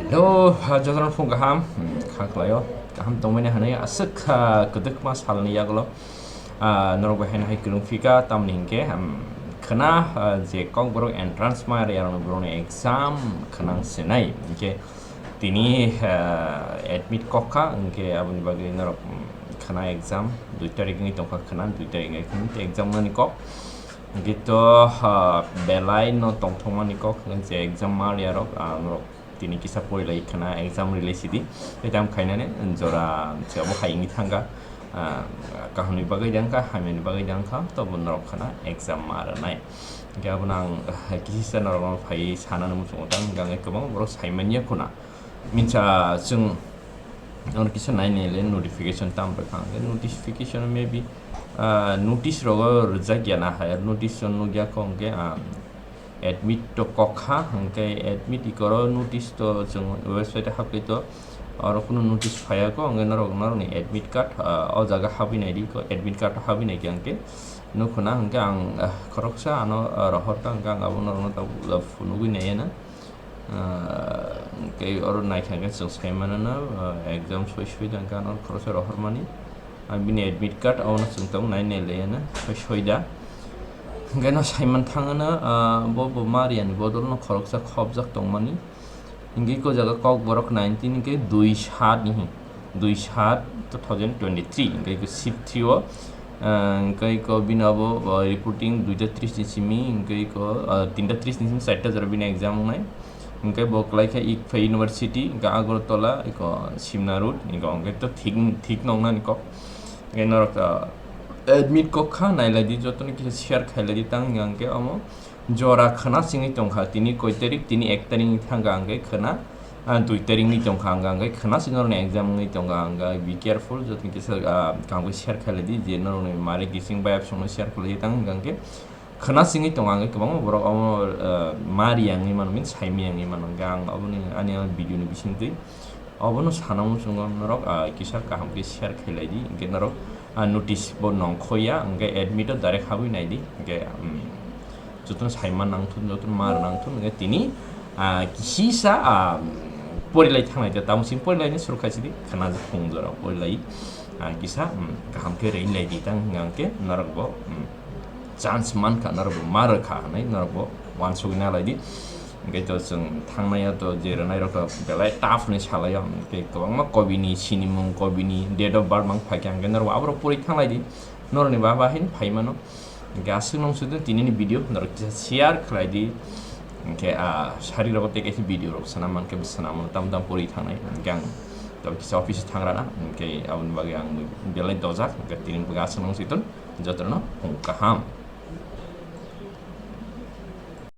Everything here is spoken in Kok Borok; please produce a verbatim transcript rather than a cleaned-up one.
Hello, ah, jotono phung kaham, hmm, kha khlaio, kaham tongmani hwnwi aswk, ah, kwdwkma salni yagulo, ah, norok bai haino hai kwrwng phika, tamni hinkhe, hmm, khwna, ah, je kokborok entrance ma riyarokni borokni exam khwnang sinai, hinkhe tini, ah, admit kok kha, hinkhe aboni bagwi norok, hmm, khwna exam dui tarik wngwi tongkha, khwna dui tarik wngwi khwna exam nani kok, hinkhe to, ah, belai no tongthokmani kok, hinkhe je exam ma riyarok, ah, norok tini kisa porilai khwna exam rilai sidi. Tei tamo khainani jora se abo hai wngwi thangkha, ah, kaham ni bagwi de wngkha, hamya ni bagwi de wngkha, tobo norok khwna exam ma rwnai. Hinkhe abono ang, ah, kisa norokno phaiwi sanani muchungo tang, hinkhe kwbangma borok saimanya khwna. Minsa chwng oro kisa nai nai le notification tamo rwkha, hinkhe notification maybe, ah, notice rogo rwjak ya na hai, notice o nukya kho, hinkhe, ah, admit to kok kha, hinkhe admit ikoro notice to chwng website o hapkhe to oro kunu notice phaiya kho, hinkhe norok, norokni admit card, ah, o jaga habwi naidi kho, admit card o habwi naikhe hinkhe nukhuna, hinkhe ang, ah, khoroksa ano, ah, rohorkha, hinkhe ang abo norokno tabuk, ah, phunugwi naiyana. Ah, hinkhe oro naikha hinkhe chwng saimanano, ah, exam soi soi da hinkhe ano khoroksa rohormani. Ah, bini admit card abono chwng tabuk nai nai laiya na, soi soi da. Hinkhe no saiman thangano, ah, bo, bo ma riyani bodol no khoroksa khopjak tongmani. Hinkhe ko jaga kokborok nineteen hinkhe dui sat ni, dui sat two thousand twenty-three, hinkhe ko shift three o, ah, hinkhe ko bini abo, ah, reporting duita tris ni simi, hinkhe ko, ah, tinta tris ni simi charta jora bini exam wngnai. Hinkhe bo kwlai khe Iqfa University, hinkhe Agartala, iko Simna Road, iko hinkhe to thik, thik nongnani kok. Hinkhe norok, ah, admit kok kha, nailaidi, jotono kisa share khailaidi, tang hinkhe omo jora khwna singwi tongkha, tini koi tarik, tini ek tarik ni thangkha hinkhe khwna, ah, dui tarik ni tongkha hinkhe khwna se norokni exam wngwi tongkha, hinkhe be careful, jotono kisa, ah, kaham khe share khailaidi, je norokni mari kising bayap songno share khailaidi, tang hinkhe khwna singwi tongo, ang kwbangma borok omo, ah, ma riyangwi mano, means saimiyangwi mano. Hwnkhe ang oboni, ani o video ni bisingtwi obono sana muchungo norok, ah, kisa kaham khe share khailai di, hinkhe norok, ah, notice bo nongkhoya, hinkhe admit o direct habwi naidi, hinkhe, um, jotono saima nangthun, jotono ma rw nangthun, hinkhe tini, ah, kisisa, ah, porilai thanglai, tamo simi porilai ni surkha sidi, khwna phung jora porilai, ah, kisa, um, kaham khe rwinlai di tang, hinkhe norok bo, um, chance mankha, norok bo ma rwkha hinwi norok bo uansugwi nalaidi. Hinkhe to chwng thangnai o to je rwnairok to belai tough hinwi salaio, hinkhe kwbangma kobini sinimung, kobini date of birth mang phaikha, hinkhe norok bo aborok pori thanglaidi, norokni ba ba hin phaimano. Hinkhe aswk nung sudi tinini video norok kisa share khlaidi, hinkhe, ah, sarirok tei kaisa video rok swnam mankhe bo swnamno tam tam pori thangnai, hinkhe ang to kisa office thangrana, hinkhe aboni bagwi ang belai dojak, hinkhe tini bagwi aswk nung siton. Jotono phung kaham.